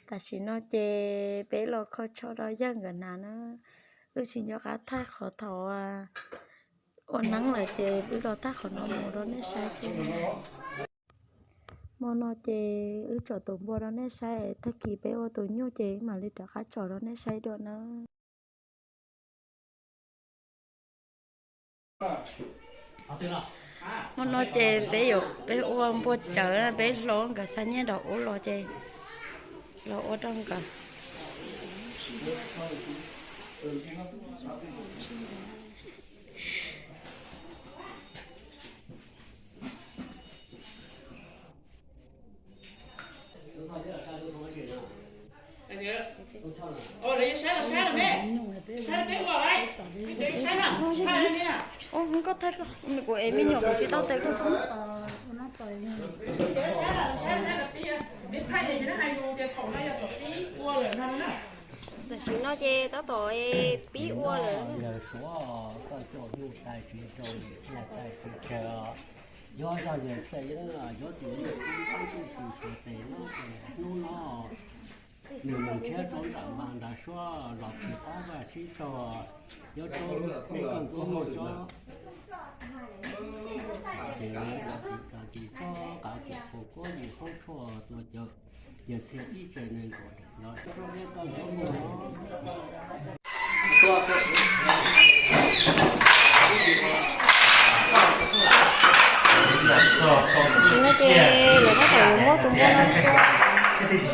Tam sim no ces peb los kho tsho rau yawg nkawd hnav na. Wb tsis nco qab thaij qhov thaum ua neeb lawm ces wb los thaij qhov no mus rau nej saib xwb. Hmo no ces wb tsom tus npua rau nej saib, tag kis peb ua tus nyuj ces mam li rov qab tsom rau nej saib dua na. Hmo no ces peb yuav, peb ua npua cawv, peb hlob nkawd xa nyiaj rau ub los ces los ua rau nkawd. Koj thaij, kuv es me nyuam kuv tsis tau tes koj thaij. Tam sim no ces tab tom pib ua lawm. Yawg Suav, koj coj nyuj tais tsis rau, nyuj tais tsis tsawg. Yuav zog yawg Xais Yeeb, yuav tus nyuj tub tub tub tub tes no, hnub no nws mus nrhiav rau nram mas nram suab los tsis pab vaj sib tog, yuav rau nej koj ntxuav muaj tsob, ces tsob qav kuv kuv kuab yus hoob tshuaj tua cawv, yawg Xais Yeeb ib tsev neeg nkaus no. Tam sim no ces lawv tab tom yuav muab tus npua no tshuab. Tus npua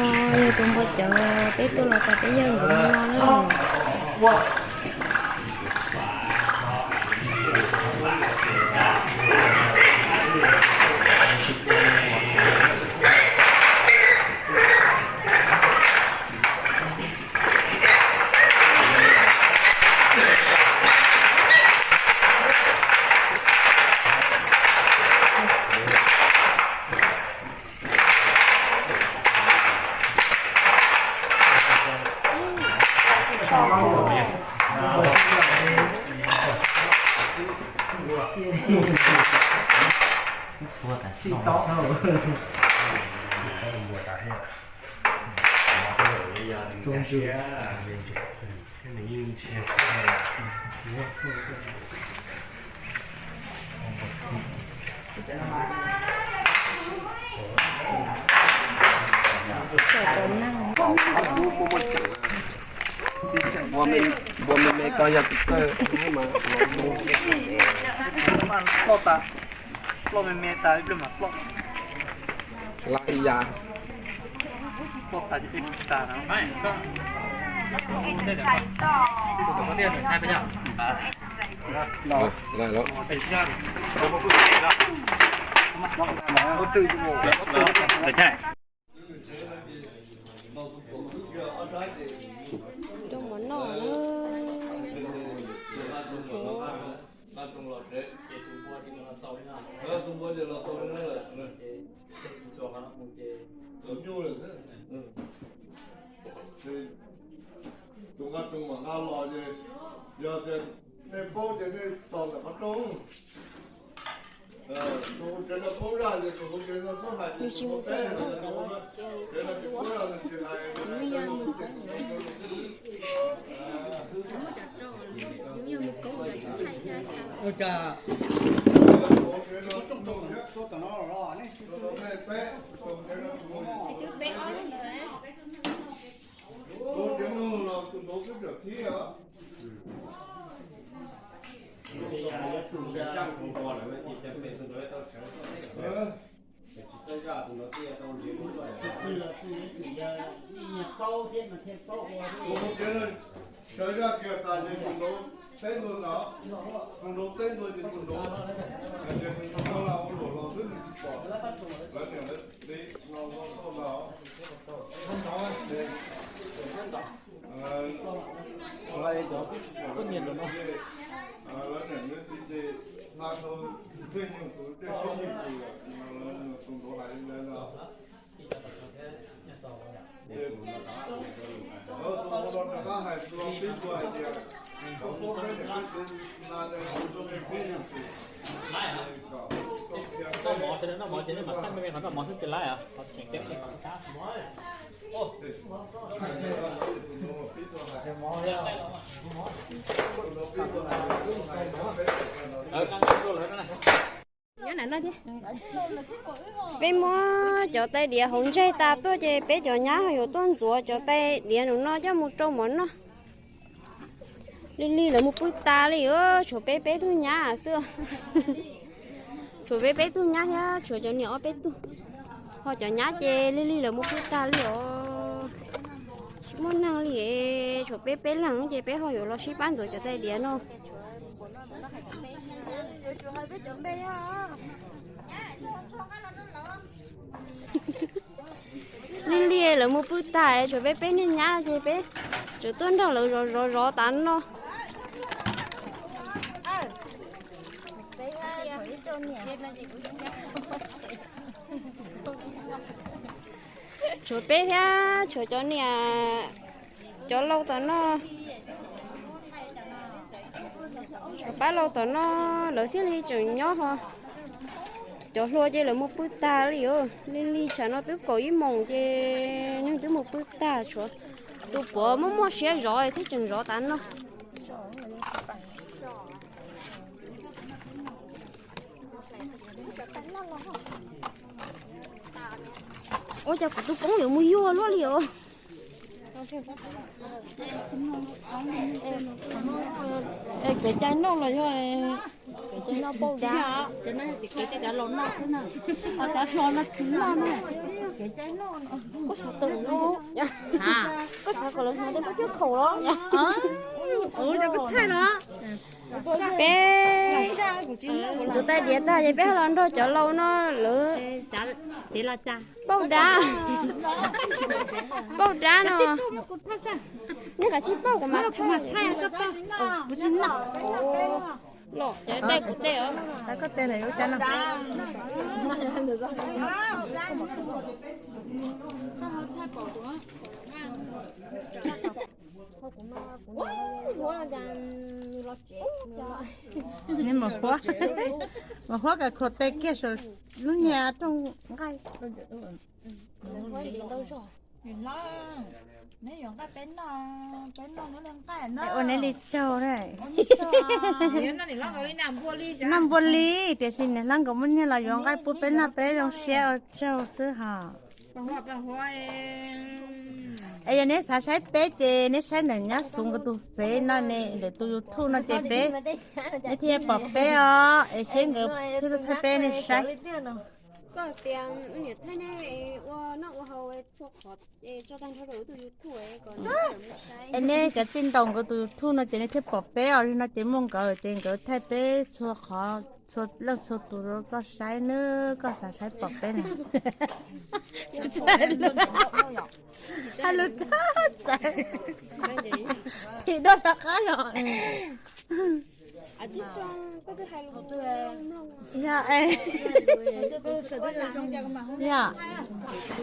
no yog tus npua cawv peb tuaj los tas peb yawg nkawd no na. Npua me me ko yog tus txawj mas ploj tas, ploj me me tas ib pliag mas ploj. Laj ib yam. Ploj tas ces peb tsis tas na. Rau mov noj na. Tus nqa rooj mam nqa los ces yog tias nej paub ces nej tos ntawm qhov rooj. Tus hauv tsev no paub zaj ces tus hauv tsev no txhob hais ces tus hauv tsev no tsis paub zaj no tsis hais. Ua cas tus hauv tsev no tsis paub tom no los nej tsis paub. Tus hauv tsev no los tus nraud twb cawm thib os. Tus hauv tsev no sawv zaj kiag tas ces tus nraud teb ntua no, tus nraud teb ntua ces tus nraud, ces tus nraud los ua luam los xwb nws tsis pom. Lawv niam lawv txiv no los xauj los. Lawv niam lawv txiv ces hla dhau tej nyuag tus tej sib nyuag tus, tus nraud hais li ntawd no. Ces Peb muab cov tais diav hauv ntsaig tas tuaj ces peb cov nyab ho yuav tuaj ntxuav cov tais diav no coj mus rau mov noj. Lig lig lawv mus pw tas li, tshuav peb peb tug nyab xwb. Tshuav peb peb tug nyab thiab tshuav cov niam ob peb tug. Ho cov nyab ces lig lig lawv mus pw tas li os. Tsis muaj neeg li, tshuav peb peb leeg ces peb ho yuav los sib pab ntxuav cov tais diav no. Lig lig lawv mus pw tas, tshuav peb peb niag nyab ces peb tseem tuaj nrog lawv zov zov zov tas no. Tshuav peb thiab tshuav cov niam, cov laus tom no. Tshuav pab laus tom no lawv thiaj li tseem nyob ho. Cov hluas ces lawv mus pw tag li os. Lig lig tsam no twb kaum ib moos ces neeg twb mus pw tag, tshuav tus puav muaj muaj siab zov thiab tseem zov tas no. Ua cas kuv tus koob yuav mus yuag luaj li os. Kev cai noj los yog kev cai noj pauj dab. Kev cai los noj xwb na. Ho cov hluas no tsis noj na. Kev cai noj no. Koj xav tawm no. Koj xav kom lawv hnov tias koj coj khaum los. Ua cov koj thaij los. Peb ntxuav tais diav tag ces peb ho los nrog cov laus no lawv pauj dab. Pauj dab no. Nej kav tsij pauj kuv mam thaij. Los cov tais kuv tes os. Nej mus huab, mus huab kom khuam tes kiag saum lub niag rooj nqaij. Ua neb li tsaug na. Noj npua li, tiam sis niam hlob nkawd muaj nyiaj los yuav nqaij pub peb noj peb zoo siab ua tsaug xwb hos. Es yog neb xav saib peb ces neb saib ntawm nyab Xus nkawd tus fev no ne, ntawm tus YouTube no ces peb, neb thiaj pom peb os, es seb nkawd thiaj tuaj thaij peb nej saib. Koj tias wb niam thaij nej ua noj ua haus txhua qhov, tso tag nrho rau wb tus YouTube kom neb saib. Es neb kav tsij ntaus nkawd tus YouTube no ces neb thiaj pom peb os, li no ces muaj nkawd ces nkawd thaij peb txhua qhov txhua leej txhua tus rau koj saib nawb, koj xav saib pom peb na. Hais lus txog txawv, thim dua rov qab yom. Yog, yog,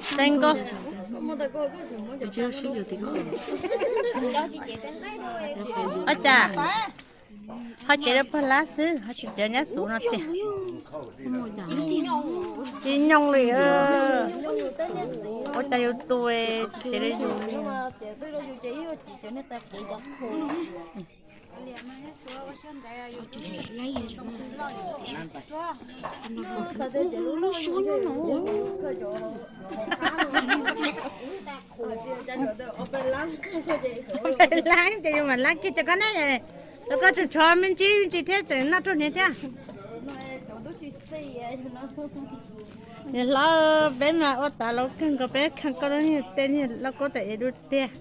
txais nkauj. Ua cas ho cev rau pag lab xwb, ho tsis cev nyab Xus no tiag. Tsis nyoog li, ua cas yus tus cev rau yus. Lab ces yus mam lab kiag rau koj ne, rau koj tseem tshuav me ntsis me ntsis thiab tseem noj raug hniav thiab. Niam hlob, peb mas ua tas los kawg nkaus, peb kheev koj lub niag tej niag lauj kaub tais diav dub tiag.